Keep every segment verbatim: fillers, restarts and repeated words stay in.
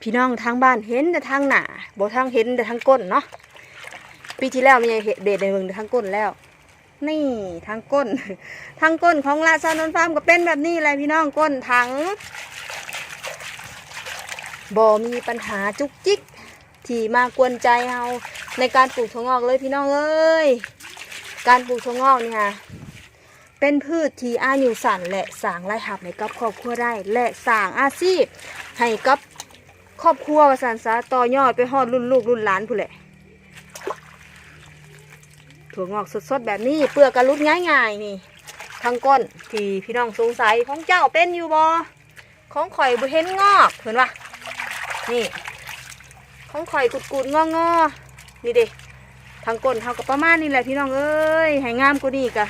พี่น้องทางบ้านเห็นแต่ทางหน้า บ่ทางเห็นแต่ทางก้นเนาะ ปีที่แล้วแม่ใหญ่เฮ็ดเบสให้เบิ่งแต่ทางก้นแล้ว นี่ทางก้น ทางก้นของละสาวนวลฟาร์มก็เป็นแบบนี้แหละพี่น้อง ก้นถัง บ่มีปัญหาจุกจิก ที่มากวนใจเฮาในการปลูกถั่วงอกเลยพี่น้องเอ้ย การปลูกถั่วงอกนี่ค่ะ เป็นพืชที่อายุสั้นและสร้างรายรับให้กับครอบครัวได้ และสร้างอาชีพให้กับครอบครัวว่าซั่นซะ ต่อยอดไปฮอดรุ่นลูกรุ่นหลานพู้นแหละ ถั่วงอกสดๆแบบนี้ เปลือกก็หลุดง่ายๆนี่ ทางก้นที่พี่น้องสงสัย ของเจ้าเป็นอยู่บ่ ของข่อยบ่เห็นงอก เห็นปะ นี่ ของข่อยกุดๆงอๆ นี่เด้ ทางก้นเฮาก็ประมาณนี้แหละพี่น้องเอ้ย ให้งามกว่านี้ก็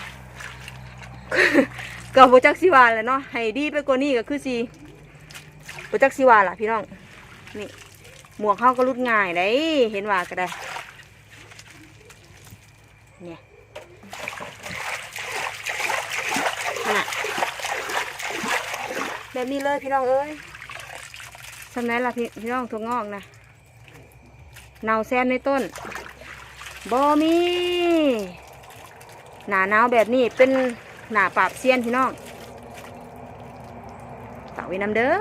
ก็บ่จักสิว่าแหละเนาะ ให้ดีไปกว่านี้ก็คือสิบ่จักสิว่าล่ะพี่น้อง นี่ หมวกเฮาก็หลุดง่ายได้ เห็นว่าก็ได้ เนี่ย ขนาด แบบนี้เลยพี่น้องเอ้ย ส่ำใดล่ะพี่ พี่น้อง ถั่วงอกนะ เน่าแซมในต้น บ่มี หน้าหนาวแบบนี้เป็นหน้าปราบเซียนพี่น้อง ฝากไว้นำเด้อ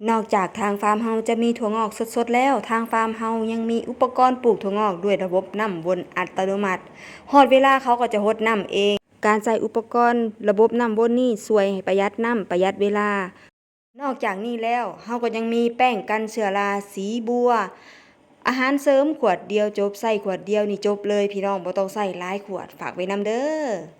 นอกจากทางฟาร์มเฮาจะมีถั่วงอกสดๆแล้ว ทางฟาร์มเฮายังมีอุปกรณ์ปลูกถั่วงอกด้วยระบบน้ำวนอัตโนมัติ ฮอดเวลาเขาก็จะหดน้ำเอง การใช้อุปกรณ์ระบบน้ำวนนี่ช่วยให้ประหยัดน้ำ ประหยัดเวลา นอกจากนี้แล้ว เฮาก็ยังมีแป้งกันเชื้อราสีบัว อาหารเสริมขวดเดียวจบ ใช้ขวดเดียวนี่จบเลยพี่น้อง บ่ต้องใช้หลายขวด ฝากไว้นำเด้อ